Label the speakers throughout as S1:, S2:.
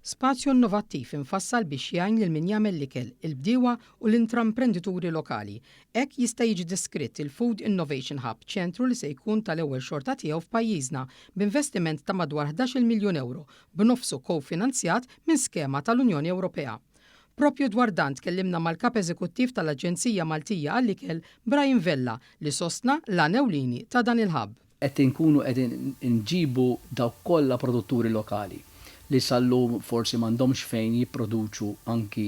S1: Spazju innovattiv imfassal biex jgħin lil min jagħmel l-ikel, il-bdiewa u l-intraimprendituri lokali. Hekk jista' jiġi deskritt il-Food Innovation Hub, ċentru li se jkun tal-ewwel xorta tiegħu f'pajjiżna, b'investiment ta' madwar 11-il miljun ewro, b'nofsu ko-finanzjat minn skema tal-Unjoni Ewropea. Proprju dwar dan tkellimna mal-Kap Eżekuttiv tal-Aġenzija Maltija għall-Ikel, Brian Vella, li sostna l-għan ewlieni ta' dan il-hub.
S2: Qed inkunu qegħdin inġibu dawk kollha produtturi lokali li sal-lum forsi m'għandhomx fejn jipproduċu anki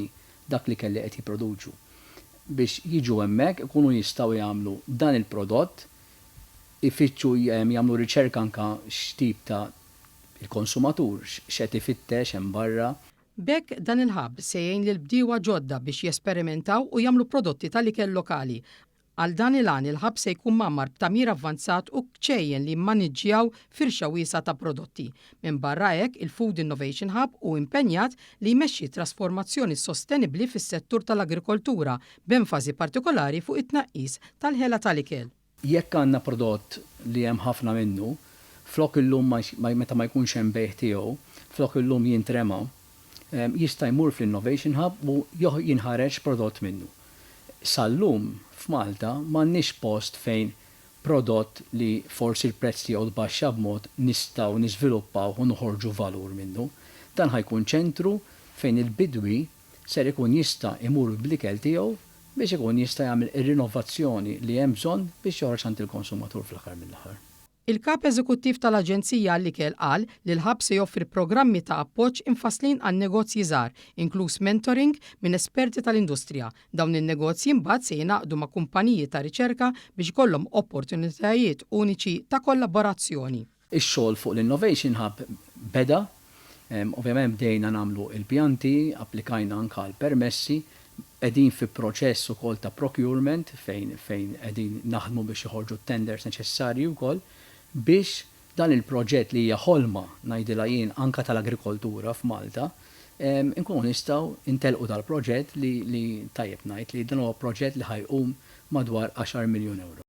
S2: dak l-ikel li qed jipproduċu biex jiġu hemmhekk ikunu jistgħu jagħmlu dan il-prodott, ifittxu jagħmlu riċerka anke x'tip ta' il-konsumatur x'qed ifittex hemm barra.
S1: B'hekk dan il-hub se jgħin lill-bdiewa ġodda biex jesperimentaw u jagħmlu prodotti tal-ikel lokali. Għal dan il-għan il-hub se jkun mgħammar b'tagħmir avvanzat u kċejjen li jimmaniġġjaw firxa wiesgħa ta' prodotti. Minbarra hekk, il-Food Innovation Hub hu impenjat li jmexxi trasformazzjoni sostenibbli fis-settur tal-agrikoltura b'enfasi partikolari fuq it-tnaqqis tal-ħela tal-ikel.
S2: Jekk għandna prodott li hemm ħafna minnu, flok illum ma meta ma jkunx hemm bejgħ tiegħu, flok illum jintrema, jista' jmur fl-Innovation Hub u jinħareġ prodott minnu. Sal-lum f'Malta m'għandniex post fejn prodott li forsi l-prezz tiegħu tbaxxa b'mod nistgħu niżviluppawh u noħorġu valur minnu. Dan ħa jkun ċentru fejn il-bidwi ser ikun jista' jmur bl-ikel tiegħu biex ikun jista' jagħmel ir-rinnovazzjoni li hemm bżonn biex joħroġ għand il-konsumatur fl-aħħar mill-aħħar.
S1: Il-Kap Eżekuttiv tal-Aġenzija għall-Ikel qal li l-Hub se joffri programmi ta' appoġġ imfasslin għal negozji żgħar, inkluż mentoring minn esperti tal-industrija. Dawn in-negozji mbagħad se jingħaqdu ma' kumpaniji ta' riċerka biex ikollhom opportunitajiet uniċi ta' kollaborazzjoni.
S2: Ix-xogħol fuq l-Innovation Hub beda. Ovvjament bdejna nagħmlu l-pjanti, applikajna anke għal permessi, qegħdin fi proċess ukoll ta' procurement fejn fejn qegħdin naħdmu biex joħorġu t-tenders neċessarji wkoll biex dan il-proġett li hija ħolma ngħidilha jien anke tal-agrikoltura f'Malta, inkunu nistgħu ntellqu dal-proġett li li tajjeb ngħid li dan huwa proġett li ħa jqum madwar għaxar miljun ewro.